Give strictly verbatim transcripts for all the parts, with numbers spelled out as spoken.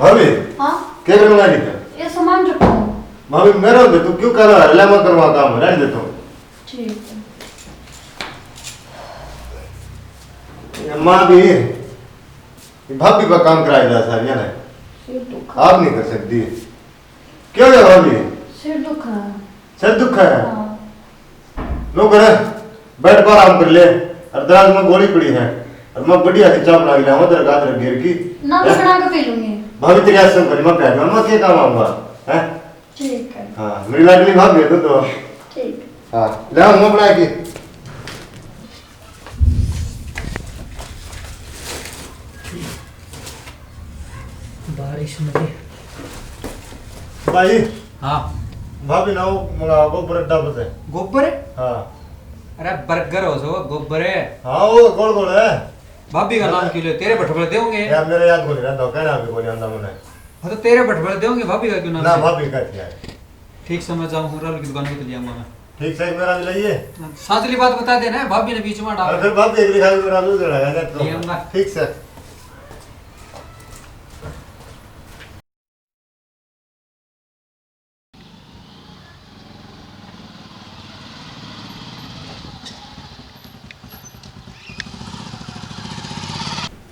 भाभी, हाँ? क्या करने वाली है? ये सामान रखो। भाभी, मेरा होंदे तू क्यों कर रहा है? ले, मैं करवा काम, रहने दे तू। ठीक है। ये माँ भी, ये भाभी का काम कराया जा सारिया ने। सिर दुखा। आप नहीं कर सकती। क्यों है भाभी? सिर दुखा। सिर दुखा है? हाँ। लो करे, बैठ पर आराम कर ले। और दराज में गोली पड़ी है। और मैं बढ़िया सी चाय बना के लाऊंगा तेरे गाजर घेर की। ना, मैं हैं? बना के पी लूंगी। भाभी तेरी आस में करी, मैं पहलवान, मैं क्या काम आऊंगा? हैं? ठीक है। हाँ, मेरी लाडली भाभी है तू तो। ठीक। हाँ, ले आऊंगा बना के। बारिश में। भाई। हाँ। भाभी ना वो मंगा गोबर अड्डा पर से। गोबर? हाँ। अरे बर्गर हो सो, गोबर है। हाँ, वो गोल गोल है। भाभी का नाम हाँ। क्यों ले? तेरे भटबल देंगे। यार, मेरा याद को नहीं रहता, कहना भी कोई आंदा मने। हाँ, तो तेरे भटबल देंगे, भाभी का क्यों नाम ना, ले? भाभी का क्या है? ठीक से मैं जाऊँ, राहुल की दुकान पे तो ले आऊंगा मैं। ठीक से मेरा भी लाइए। साजली बात बता देना, भाभी ने बीच में डाल। और फिर भाभी एक लिखा मेरा भी लड़ाया ना तो। ले आऊंगा। ठीक से।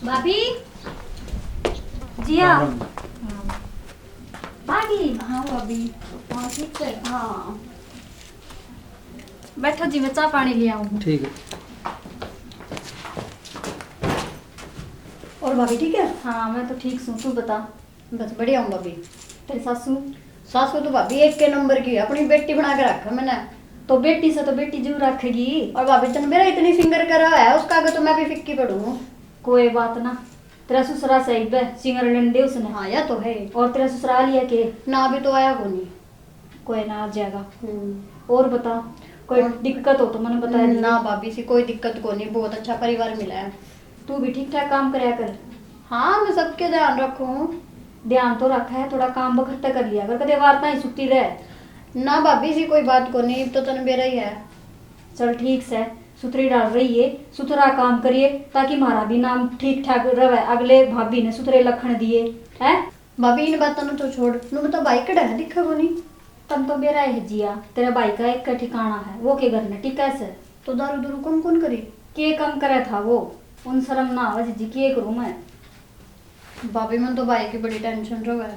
भाभी, जिया। हाँ। भाभी। हाँ भाभी। हाँ, ठीक है। हाँ। बैठो जी, मैं चाय पानी ले आऊँ। ठीक है। और भाभी ठीक है? हाँ, मैं तो ठीक सूं, तू बता। बस बढ़िया हूँ भाभी। तेरी सासू? सासू तो भाभी एक के नंबर की है, अपनी बेटी बना के रखा मैंने। तो बेटी से तो बेटी जू रखेगी। और भाभी तन मेरा इतनी फिंगर करा है, उसका आगे तो मैं भी फिक्की पड़ू। कोई बात ना, तेरा ससुरा सही बे, सिंगर लेने दे उसने। हाँ, या तो है। और तेरा ससुराल या के? ना, अभी तो आया कोनी। कोई ना, आ जाएगा। हम्म। और बता, कोई और दिक्कत हो तो मने बता दी। ना भाभी सी, कोई दिक्कत कोनी, बहुत अच्छा परिवार मिला है। तू भी ठीक ठाक काम करया कर। हाँ, मैं सबके ध्यान रखूँ। ध्यान तो रखा है, थोड़ा काम बखत तक कर लिया कर, कदे वार ताई सुती रह। ना भाभी सी, कोई बात कोनी, इब तो तन बेरा ही है। चल ठीक से, सुथरी डाल रही है, सुथरा काम करिए, ताकि म्हारा भी नाम ठीक ठाक रहे। अगले भाभी ने सुथरे लखण दिए, हैं? भाभी, इन बातों ने तो छोड़, नु बता भाई कड़ा है, दिखा कोनी। तन तो बेरा है जिया, तेरे भाई का एक का ठिकाना है, वो के घर ने टिका से। तो दारू दूरू कम कौन करी? के कम करे था वो, उन शर्म ना आवे जी, के करूँ मैं? भाभी, मन तो भाई की बड़ी टेंशन रहे।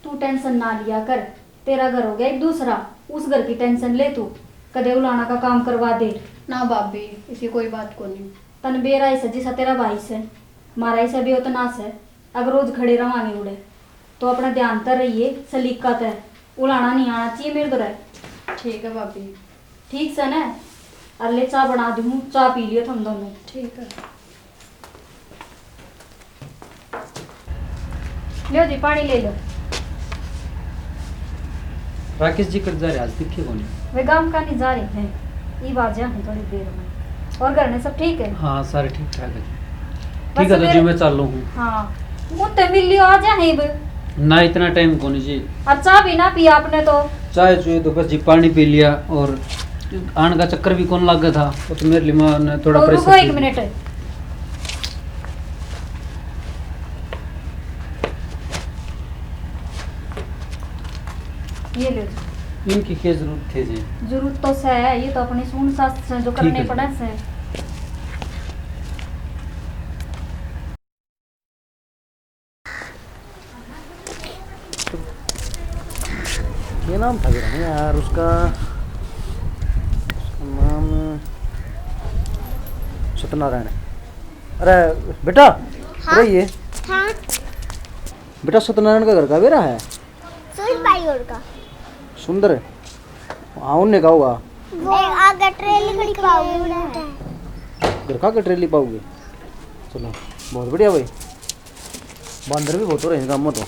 तू टेंशन ना लिया कर, तेरा घर हो गया एक दूसरा, उस घर की टेंशन ले तू, कदे उलाना का काम करवा दे। ना भाभी, इसी कोई बात कोनी। तन बेरा ही सजी सा तेरा भाई से, मारा ही से भी उतना से, अगर रोज खड़े रवांगे उड़े, तो अपना ध्यान तर रहिए, सलीका तै, उलाना नहीं आना चाहिए मेरे तो रह। ठीक है भाभी। ठीक से ना, अरे ले चाय बना दूँ, चाय पी लियो थम दोनों। ठीक है। लो जी, पानी ले लो। राकेश जी कट जा रहे, आज दिखे कोनी। वे गांव का नहीं जा रहे हैं, ई बाजा हूँ थोड़ी देर में। और घर में सब ठीक है? हाँ, सारे ठीक ठाक है जी। बस ठीक है, तो मेरे जी मैं चालू हूँ। हाँ, वो तो मिल लियो, आ जा है। ना, इतना टाइम कोनी जी। और चाय भी ना पी आपने तो? चाय चुए तो बस जी, पानी पी लिया और आने का चक्कर भी कौन लगा था, वो तो मेरे लिए मैं थोड़ा तो रुको परेशान एक थी। मिनट। ये ले। इनकी क्या जरूरत है जी? जरूरत तो सै है, ये तो अपनी सून सास से जो ठीक करने है। पड़े से। ये नाम था भी यार उसका, उसका नाम सत्यनारायण। अरे बेटा, हाँ? अरे ये हाँ। बेटा, सत्यनारायण का घर का बेरा है? सुंदर भाई और का। सुंदर? हाँ, उनने का होगा। वो आगे ट्रेली खड़ी पाओगे उड़े। घर का आगे ट्रेली पाओगे? चलो, बहुत बढ़िया भाई। बंदर भी बहुत हो रहे हैं गांव में तो।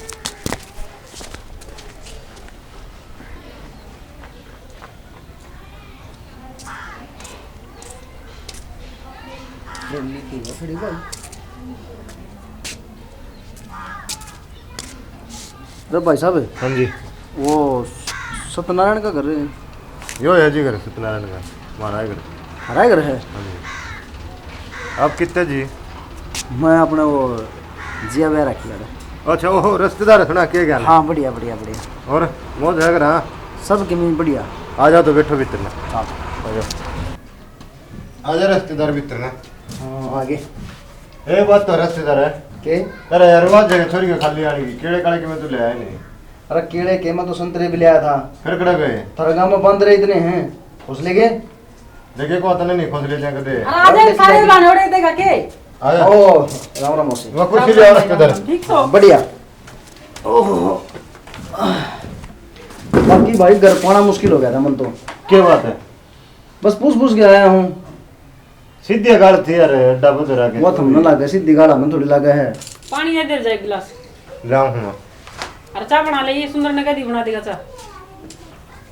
अरे भाई साहब। हाँ जी। वो सत्यनारायण का घर है? यो है जी घर सत्यनारायण का, हमारा ही घर। हमारा ही घर है? हाँ जी। आप कितने जी? मैं अपने वो जिया ब्याह रखी लड़ा। अच्छा, ओहो, रिश्तेदार है, सुना, के गया? हाँ, बढ़िया, बढ़िया, बढ़िया। और मौज है घर? हाँ। सब किमी बढ़िया। आ जाओ तो बैठो भीतर में। हाँ। आ जाओ। आ जा रिश्तेदार भीतर में। हाँ, आ गए। ए, बात तो रिश्तेदार है। के? अरे यार, बात जगह छोरी के खाली आने की, केड़े काले के मैं तो ले आया नहीं। अरे, केड़े के, मैं तो संतरे भी ले आया था। फिर कड़ा गए? थारे गांव में बंदर इतने हैं, घुस ले गए। देखे को तने नहीं खोस ले जाए कदे। अरे, आ जाए, सारे लाने ओड़े देगा के? आ जा। ओ, राम राम मौसी। मैं कुर्सी ले आ रहा इधर। ठीक तो? बढ़िया। ओहो। बाकी भाई, घर पाना मुश्किल हो गया था मन तो। क्या बात है? बस पूछ पूछ के आया हूँ। सीधी गाल थी यार, अड्डा बदरा के। वो थमने लगा, सीधी गाल हमें थोड़ी लगा है। पानी इधर जाए गिलास। लाऊं हूँ। अरे, चाय बना ले, ये सुंदर ने कह दी बना देगा चाय।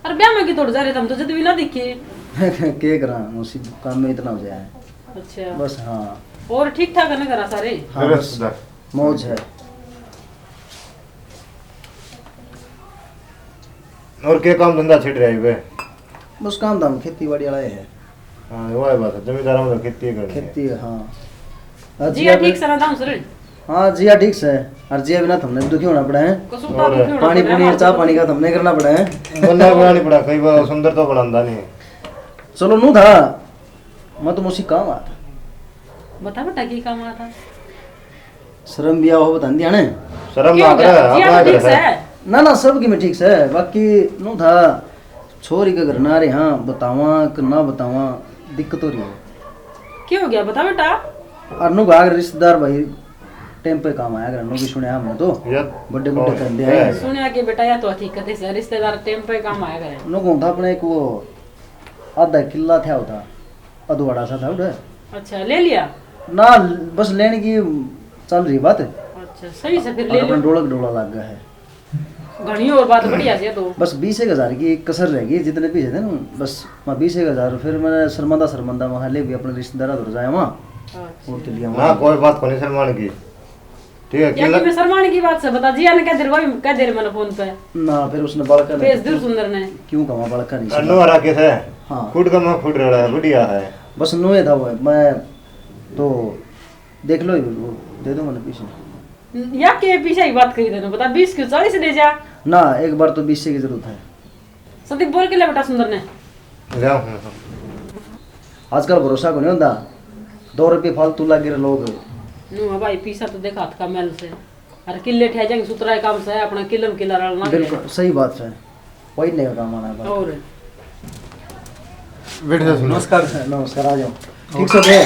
अरे, ब्याह में की थोड़ी जा रहे थे हम तो, जद भी ना दिखे। के करा, मौसी, काम में इतना हो जाए। अच्छा। बस, हाँ। और ठीक ठाक है ना घरा सारे? हाँ, बस, मौज है। और के काम धंधा छिड़ रहा है बे? बस काम धाम खेती बाड़ी वाला ही है। हाँ, वो है बात, जमींदार में तो खेती ही करनी है। खेती है, हाँ। और जिया ठीक सै ना दाम सर? हाँ, जिया ठीक सै। और जिया बिना थमने दुखी होना पड़ा है। कसूता और दुखी होना पानी पड़ा है, पुनी, चाय पानी का थमने करना पड़ा है। बंदा बनानी पड़ा, कई बार सुंदर तो बनांदा नहीं। चलो, नू था, मैं तो मौसी काम आता। बता बेटा, की काम आता? शर्म भी आओ, बता दिया ने। शर्म क्यों ना करे, क्या? जिया अपना तो ठीक करे। सै। ना, ना, सब की मैं ठीक सै। बाकी नू था, छोरी के घर ना रहे, हाँ, बतावा कि ना बतावा, दिक्कत हो रही है। क्यों हो गया, बता बेटा। और नू भाग रिश्तेदार भाई टाइम पे काम आया करे, नू भी सुनया हमने तो। यार, बड़े बूढ़े और कंधे आए। सुनया कि बेटा, या तो हकीकत है सर, रिश्तेदार टाइम पे काम आया करे। नू कौन था अपने एक वो आधा किला था, होता अधवाड़ा सा था उधर। अच्छा, ले लिया? ना, बस लेने की चल रही बात। अच्छा, सही से फिर और ले अपना लो। डोलक डोला लग गया है। घणी और बात बढ़िया से तो। बस बीस एक हजार की एक कसर रह गई, जितने पीछे थे ना, बस मैं बीस एक हजार, फिर मैंने शर्मांदा शर्मांदा वहाँ ले भी अपने रिश्तेदार उधर जाया वहाँ। अच्छा। और तो लिया ना, वहाँ। कोई बात को नहीं शर्मान की। ठीक है, या किला कि मैं शर्माने की बात से बता, जिया ने कह दे, वही कह दे मैंने फोन पे। ना, फिर उसने बालका ने भेज दूर सुंदर ने। क्यों कमा बालका नहीं अन्नू सुना? हरा के है। हाँ। खुद का मैं खुद रहा है, बढ़िया है। बस नोए था वो, मैं तो देख लो, वो दे दो मैंने पीछे। या के पीछे ही बात करी देना, बता, बीस क्यों, चालीस ले जा। ना, एक बार तो बीस की जरूरत है। सती बोल के ले बेटा सुंदर ने। ले आओ। आजकल भरोसा को नहीं होता, दो रुपये फालतू लागे रे लोग। नु है भाई, पीसा तो देख हाथ का मैल से। अरे किले ठे जाएंगे, सुतरा काम से, अपना किले में किला रलना है। बिल्कुल सही बात है, वही नहीं काम आना है। और बैठ जा सुंदर। नमस्कार सर। नमस्कार, आ जाओ। ठीक से थे?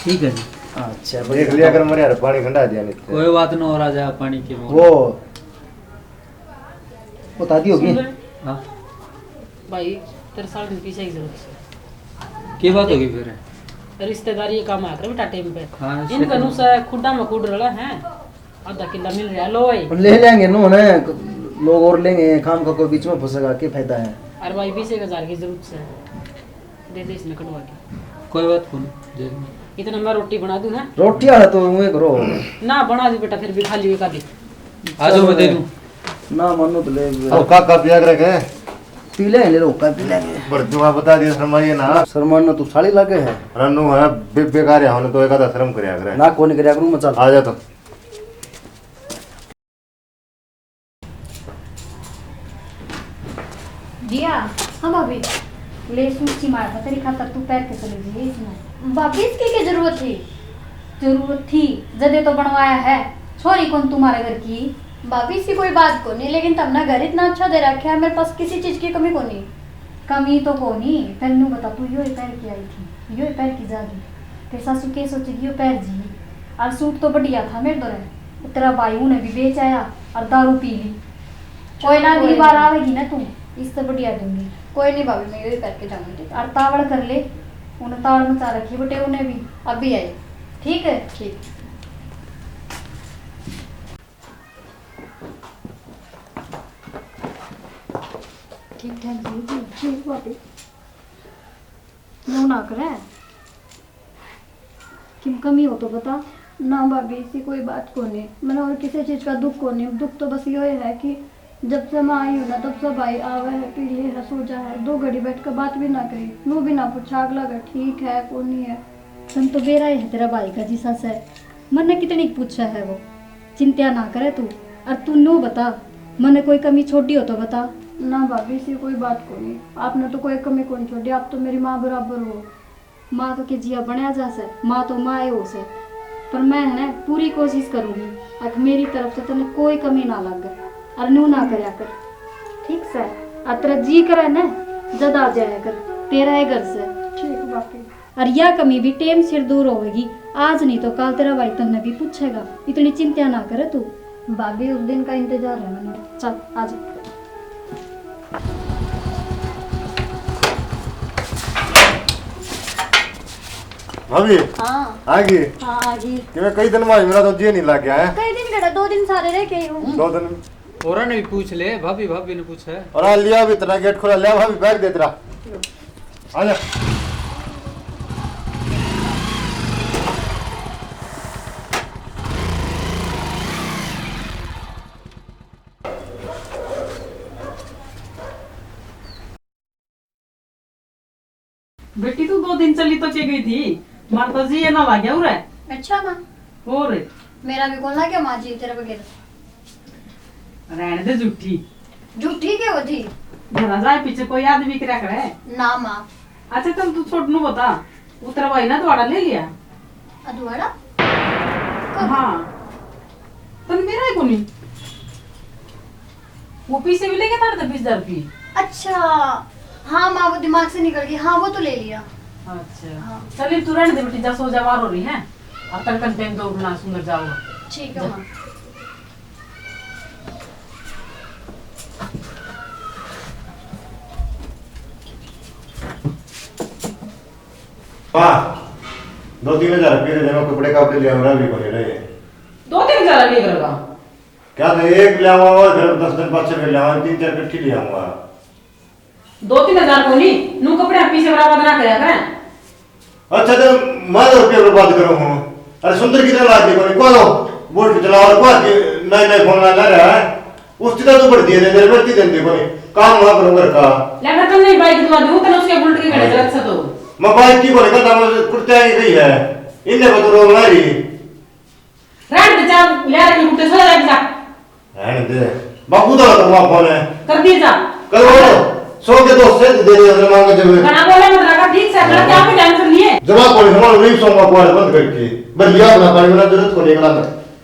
ठीक है जी। अच्छा, देख लिया कर, मरे यार, पानी ठंडा दिया नहीं। कोई बात ना, और आ जा पानी के वो बता दी होगी। सुन ले। हाँ। भाई, तेरे साल में पीछे की जरूरत है। की बात होगी फिर? रिश्तेदारी ये काम आकर बेटा टाइम पे। हाँ, इनका रिश्तेदारी। नुसा खुड्डा में खुड रला है, आधा किला मिल रहा, लो भाई। ले लेंगे नू ने, लोग और लेंगे, काम का कोई बीच में फंसेगा, क्या फायदा है? अरे भाई, बीस एक हजार की जरूरत है। दे दे इसने कटवा के। कोई बात कोनी, दे दूंगा। इतना मैं रोटी बना दूं, हैं? रोटी वाला तो यूं ही करो। ना, बना दी बेटा, फिर भी खा लियो एक आधी। आ जाओ, मैं दे दूं। ना मानो तो ले। अब काका पिया करे के? पी ले, ले लो, का पी लेंगे। बड़ जुआ बता दिया, शर्माइए ना। शर्माना तो साली लागे है। रन्नू है, बे-, बेकार है, हमने तो एक आधा शर्म करया करे। ना, कोनी करया करूं मैं, चल। आ जा तो। जिया। हाँ भाभी। ले सूट सी मार था तेरी खातर, तू पहन के चली जाइए इसमें। भाभी, इसकी क्या जरूरत थी? जरूरत थी, जदे तो बनवाया है। छोरी कौन तुम्हारे घर की? भाभी, इसकी कोई बात को नहीं, लेकिन तुमने घर इतना अच्छा दे रखा है, मेरे पास किसी चीज की कमी को नहीं। कमी तो को नहीं, पहले न्यू बता, तू यो ही पहन के आई थी, यो ही पहन के जागी। तेरी सासू के सोचेगी, यो पहन जी। और सूट तो बढ़िया था मेरे दौरे, तेरा भाई उन्हें भी बेच आया और दारू पी ली। कोई ना, अगली बार आवेगी ना तू, इससे बढ़िया दूंगी। कोई नहीं भाभी, मैं यही करके जाऊंगी। और तावड़ कर ले, उन्हें तावड़ मचा रखी बटे, उन्हें भी अभी आई। ठीक है? ठीक। ठीक ठाक जी, जी। ठीक भाभी। नो ना करे। किम कमी हो तो बता। ना भाभी, इसी कोई बात कोनी। मैंने और किसी चीज का दुख कोनी। दुख तो बस यो है कि जब से मैं आई हूँ ना, तब से भाई आवे है, पी ले है, सो जा है, दो घड़ी बैठ कर बात भी ना करी, नू भी ना पूछा अगला घर ठीक है, कोनी है। तन तो बेरा ही है तेरा भाई का, जिसा से मन्ने कितनी पूछा है वो। चिंता ना करे तू, और तू नू बता, मने कोई कमी छोड़ी हो तो बता। ना भाभी, इसी कोई बात को नहीं, आपने तो कोई कमी कौन छोड़ी, आप तो मेरी माँ बराबर हो। माँ तो के जिया बनया जा सै, माँ तो माँ ए हो सै। पर मैं है ना पूरी कोशिश करूँगी, अक मेरी तरफ से तन्ने कोई कमी ना लागे। और नू ना करया कर, ठीक सै? और तेरा जी करे ना, जद आ जाया कर, तेरा ए घर सै। ठीक भाभी। और या कमी भी टेम सिर दूर होवेगी। आज नहीं तो काल तेरा भाई तन्ने भी पूछेगा। इतनी चिंता ना करे तू। भाभी, उस दिन का इंतजार है मन्ने। चल, आ जा। भाभी, हाँ। आ गई? हाँ, आ गई। कि मैं कई दिन बाद, मेरा तो जी नहीं लग गया है। कई दिन केड़ा, दो दिन सारे रह के ही हूँ। दो दिन। और ने भी पूछ ले, भाभी, भाभी ने पूछा है। और आ लिया भी इतना गेट खोला, लिया भाभी, बैग दे तेरा। आ जा। बेटी, तू दो दिन चली तो के गई थी, मार तो जी ये ना लाग्या उरे। अच्छा माँ। और? मेरा भी कौन लाग्या माँ जी तेरे बगैर। रहने दे झूठी। झूठी के हो थी? घरा जाए पीछे कोई आदमी करा करे। ना माँ। अच्छा चल, तू छोड़ नू बता, उतरा भाई ना दुआड़ा ले लिया। अदुआड़ा? कब? हाँ, तन मेरा ही कोनी। वो पीछे भी लेके तार दे बीस हजार रुपये। अच्छा, हाँ माँ, वो दिमाग से निकल गई। हाँ, वो तो ले लिया। अच्छा। हाँ। चल, तू रहने दे बेटी, जा सो जा, वार हो रही है। अब तक तन टाइम तो उठना सुंदर जाओगा। ठीक है जा। माँ। पा, दो तीन हजार रुपये दे देना, कपड़े कापड़े ले आऊंगा, भी बने रहे। दो तीन हजार रुपये करेगा? क्या था, एक ले आऊंगा और फिर दस दिन पाछे फिर ले आऊंगा, तीन चार इकट्ठी ले आऊंगा। दो तीन हजार को नहीं, नू कपड़े आप पीछे बराबर ना करया करें। अच्छा, तो मैं तो रुपये बर्बाद करूँ हूँ। अरे सुंदर की तरह लाग दे कोनी, को बोल के चला और को के नए नए फोन ला रहा है। उसकी तो तू बढ़ती है, मेरे बढ़ती देते कोनी। काम ना करूँ घर का। ले मैं तुमने बाइक दिवा दूँ, तने उसके बुलेट के घड़े जरूरत से तो। मैं बाइक की बोले का दाम कुर्ते आई गई है। इन्हें बदलो ना रही। रहने दे, जा, ले आ रही कुत्ते, सो जा, जा। रहने दे। बापू तो लगा फोन है। कर दिए जा। कर वो तो। सौ के दो से दे दे, अगर मांगे जब। घना बोले मत रखा, ठीक से, घना क्या पे टेंशन नहीं है। जवाब कौन है? हमारा नहीं सोऊंगा, कुआर बंद करके। बस लिया अपना पानी, मेरा जरूरत को नहीं, निकला मैं।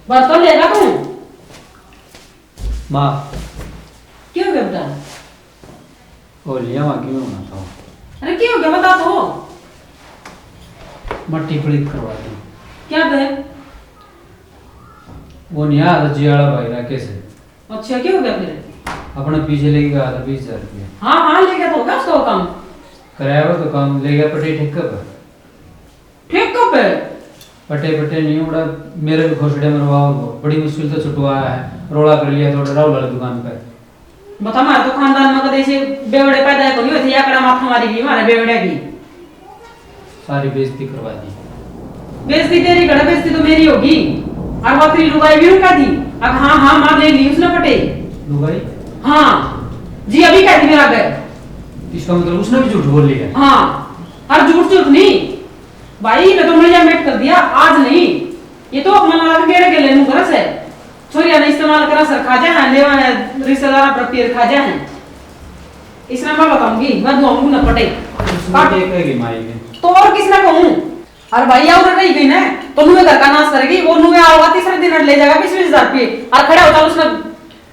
बस तो लेगा तू। माँ। क्यों हो गया बेटा? ओ लिया, माँ, क्यों होना था? अरे, क्यों हो गया, बता तो। मट्टी पलीत करवा दी। क्या दे? वो नहीं आ, रजी वाला भाई राकेश है। अच्छा, क्या हो गया फिर? अपना पीछे लेके गया था बीस हजार रुपया। हाँ, हाँ, ले गया तो होगा उसका वो काम। कराया वो तो काम, ले गया पटे ठेके पर। ठेके पे? पटे, पटे नहीं उड़ा, मेरे भी घोसड़े मरवाओ, बड़ी मुश्किल से छुटवाया है, रोला कर लिया थोड़ा राहुल वाली दुकान पे। बता, मारे तो खानदान में कदे से बेवड़े पैदा को नहीं होते, या कड़ा माथा मारी गई मारे बेवड़े की। सारी बेइज्जती करवा दी। बेइज्जती तेरी, कड़ा बेइज्जती तो मेरी होगी। और वो तेरी लुगाई भी उनका दी। अब हाँ, हाँ, माँ दे ली उसने पटे। लुगाई? हाँ। जी, अभी कह दी मेरा घर। इसका मतलब उसने भी झूठ बोल लिया? हाँ। और झूठ, झूठ नहीं। भाई, मैं तो मरिया मेट कर दिया, आज नहीं। ये तो मना लग गेड़े गेले नू करस है। छोरिया ने इस्तेमाल करा सर खा जा है, लेवा है रिश्तेदार पर पीर खा जा है। इसने मैं बताऊंगी, मैं दुआऊंगी ना पटे। उसने काट। देखेगी माई ने। तो और किसने कहूं? और भाई, और रही गई ना, तो नुए घर का नाश करेगी, वो नुए आओगा तीसरे दिन ले जाएगा बीस बीस हजार रुपये। और खड़ा होता उसने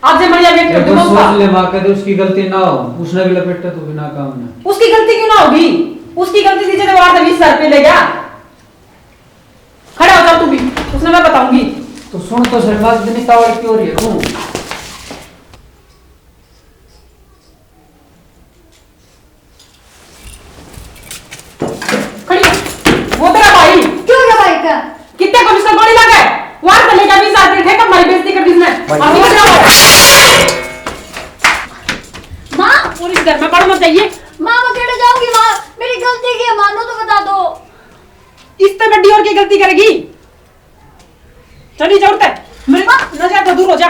आज से मरिया मेट कर दूंगा। सोच ले माँ, कदे उसकी गलती ना हो, उसने भी लपेटा तो बिना काम ना। उसकी गलती क्यों ना होगी? उसकी गलती थी जब आठ बीस हजार रुपये ले गया। खड़ा हो जा तू भी, उसने मैं बताऊंगी। तो सुन तो सर, मैं इतनी तावड़ क्यों रही है तू? खड़ी हो। वो तेरा भाई। क्यों हो गया भाई का? कितने को इसका गोली लगा है? वार कर लेगा बीस हजार रुपये, ठेका मारी बेइज्जती कर दी इसने। भाई। अभी बजाओ। माँ। और इस घर में पड़ मत जाइए। माँ, मैं केड़े जाऊंगी माँ? मेरी गलती की है, मानो तो बता दो। इस तो बड्डी और की गलती करेगी? चली जा उठते। मेरे नजर तो दूर हो जा।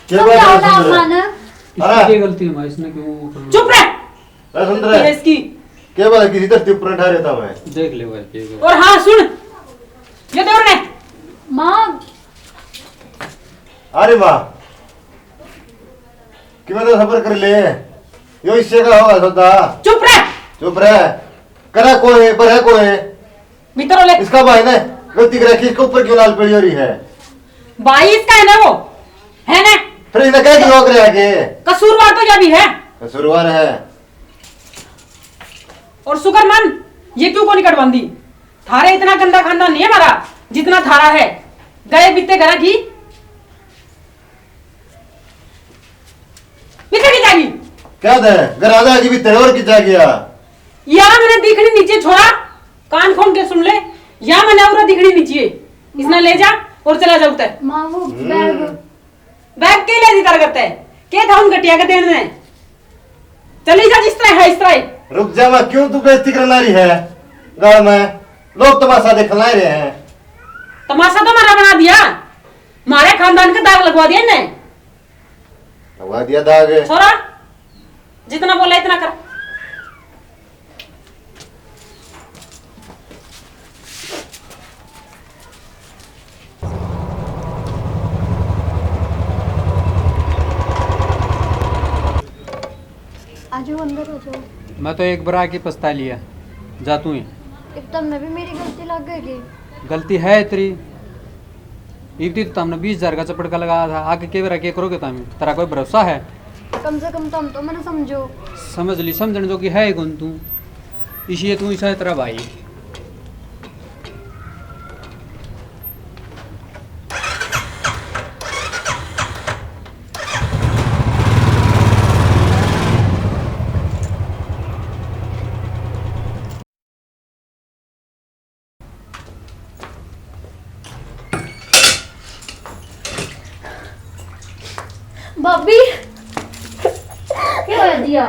क्या बात है, समझाओ ना सुंदर? माँ ने। इसकी अरे। क्या गलती है माँ, इसने क्यों वो कर लिया? चुप रह। अरे सुंदर, ये इसकी। क्या बात है, किसी धरती ऊपर ठहरे था मैं। देख ले भाई, क्या बात। और हाँ सुन, ये दौड़ ने। माँ। अरे माँ। किमें तो सबर कर ले, यो हिस्से का होगा सौदा। चुप रह। चुप रह। करे कोई, भरे कोई। भीतर हो ले। इसका भाई ने गलती कर रखी, इसके ऊपर क्यों लाल पड़ी हो रही है? भाई इसका है ना वो, है ना? फिर इसने कह के रोक रहे आगे? कसूरवार तो ये भी है। कसूरवार है। और शुक्र मन, ये क्यों कोनी कटवांदी? थारे इतना गंदा खानदान नहीं है हमारा, जितना थारा है। गए बीते घरा की भीतर की जागी। क्या दे? घर आ जाएगी भीतर, और की जागी आ? या मैंने दिखनी नीचे छोरा, कान खोल के सुन ले, या मैंने और दिखनी नीचे। इसने ले जा और चला जा उतर। माँ, वो हम्म। बैग। बैग के ले जी तार करते? के था उन गटिया के देने? चली जा जिस तरह है इस तरह ही। रुक जा, मैं क्यों तू बेइज्जती करना रही है? गाँव में लोग तमाशा देखना रहे हैं। तमाशा तो हमारा बना दिया, हमारे खानदान का दाग लगवा दिया इन्हें। लगवा दिया दाग। छोरा, जितना बोला इतना कर। आ जाओ, अंदर आ जाओ। मैं तो एक बार आके पछता लिया, जा तू ही। इब तमने भी मेरी गलती लग गई। गलती है तेरी, इब तो तमने बीस हजार का चपड़का लगाया था, आगे के बेरा के करोगे तम? तेरा कोई भरोसा है? कम से कम तम तो मैंने समझो। समझ ली, समझण जोगी है ही कौन तू, इसलिए तू इसा तेरा भाई। भाभी, क्या हो गया?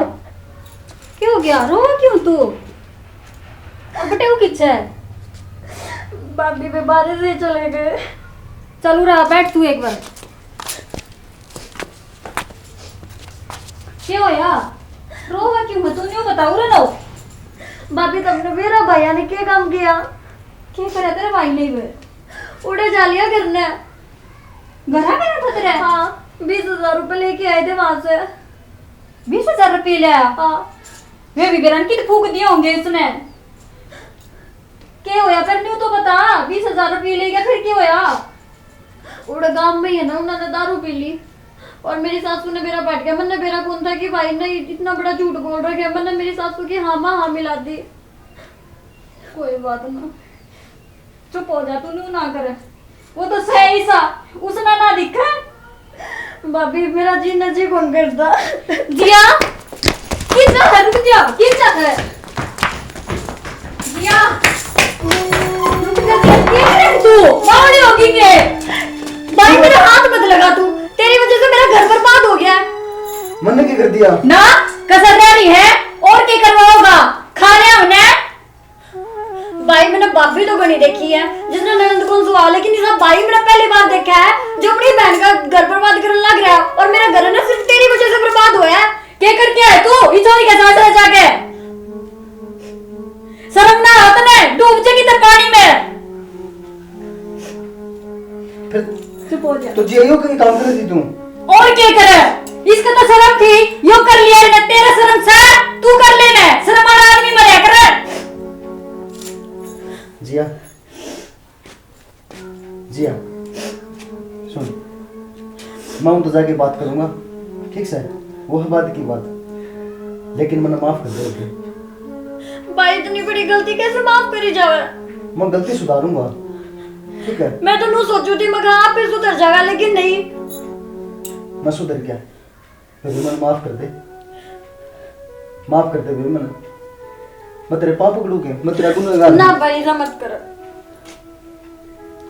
क्या हो गया? रो क्यों तू? और बेटे, वो किच्छे है? भाभी, वे बाहर से चले गए। चल, उरा, बैठ तू एक बार। क्या होया? रोवा क्यों है तू? न्यू बता, उरे लो। भाभी, तमने मेरा भाइया ने क्या काम किया? क्या करे तेरे भाई ने? वे उड़े जा लिया घर ने। घर आ गया था तेरे? हाँ, बीस हजार रुपए लेके आए थे वहां से। बीस हजार रुपये ले आया? हाँ। वे भी बेरन की तो फूक दिए होंगे इसने। के होया फिर? न्यू तो बता, बीस हजार रुपये ले गया, फिर के होया? उड़े गांव में ही है ना, उन्होंने दारू पी ली और मेरी सासू ने बेरा पाट गया। मैंने बेरा कौन था कि भाई ने इतना बड़ा झूठ बोल रखा है। मैंने मेरी सासू की हाँ माँ हाँ मिला दी। कोई बात ना, चुप हो जा, तू न्यू ना कर। वो तो सही सा, उसने ना दिखा। भाभी, मेरा जीना जी कौन करता। जिया, कितना है? रुक जा, कितना है? जिया, रुक जा, जिया, क्या करे तू? बावड़ी होगी के? भाई, मेरा हाथ मत लगा तू, तेरी वजह से मेरा घर बर्बाद हो गया। मैंने क्या कर दिया? ना, कसर रह रही है, और क्या करवाओगा? खा लिया हमने। भाई, मैंने भाभी तो घणी देखी है, जिसने ननद को सुहा, लेकिन इसा भाई मैंने पहली बार देखा है जो अपनी बहन का घर बर्बाद करने लग रहा है। और मेरा घर है ना, सिर्फ तेरी वजह से बर्बाद हुआ है। के करके है तू इस छोरी के साथ रह जाके? शर्म ना हो तने, डूब जाएगी तो पानी में। फिर चुप हो जा। तो जी, यो कहीं काम करे थी तू? और के करे? इसका तो शर्म थी, यो कर लिया रे, तेरा शर्म से तू कर लेना, शर्म वाला आदमी मरया करे। जिया, जिया, सुन, मैं उन तो जाके बात करूंगा, ठीक से, वो है बाद की बात, लेकिन मैंने माफ कर दे। भाई, इतनी बड़ी गलती कैसे माफ करी जावे? मैं गलती सुधारूंगा, ठीक है? मैं तो न्यू सोचू थी, मैं कहा आप भी सुधर जाएगा, लेकिन नहीं। मैं सुधर गया। बेबी, मन्ने माफ कर दे, माफ कर दे बेबी, मन्ने, मैं तेरे पाप पकड़ू के, मैं तेरा गुनहगार ना हूँ। भाई, ऐसा मत कर।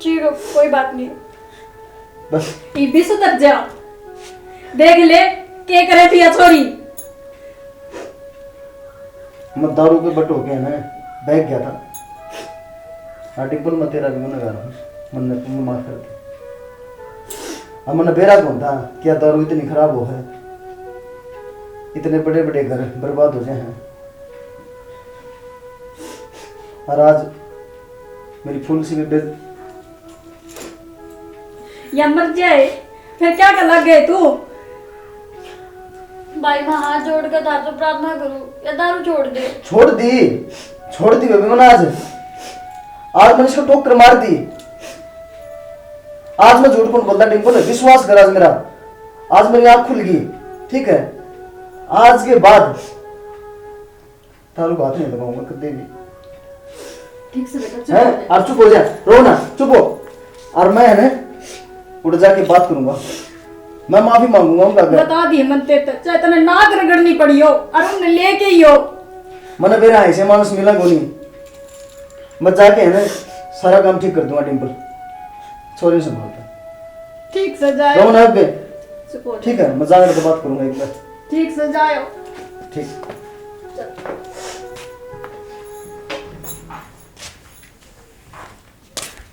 ठीक है, कोई बात नहीं। बस। ये भी सुधर जा। देख ले, के करे थी या छोरी। मैं दारू के बट होके है ना, बह गया था। हाँ, डिम्पल, मैं तेरा भी गुनहगार हूँ, मन्ने, तू माफ कर दे। अब मन्ने बेरा कौन था कि या दारू इतनी खराब हो है, इतने बड़े बड़े घर बर्बाद हो जाए हैं। और आज मेरी फूल सी बेबे या मर जाए, फिर क्या कर लग गए तू? भाई, मैं हाथ जोड़ के थारे तो प्रार्थना करूं, ये दारू छोड़ दे। छोड़ दी, छोड़ दी बेबे मैंने आज। आज मैंने इसको टोकर मार दी। आज मैं झूठ कौन बोलता डिम्पल, विश्वास कर आज मेरा। आज मेरी आँख खुल गई, ठीक है? आज के बाद दारू को हाथ नहीं लगाऊंगा कदे भी। ठीक से बेटा, चुप हो जा। अब चुप हो जा, रो ना, चुप हो। और मैं है ना उड़ जाके बात करूंगा, मैं माफी मांगूंगा उनका। बता दिए मन ते तक, चाहे तने नाक रगड़नी पड़ी हो और उन्हें लेके ही हो। मने बेरा ऐसे मानस मिला कोनी। मैं जाके है ना सारा काम ठीक कर दूंगा डिम्पल। छोरी संभाल के। ठीक से जाए। रो ना अबे। चुप हो जा। ठीक है, मैं जाकर तो बात करूंगा एक बार। ठीक से जाओ। ठीक।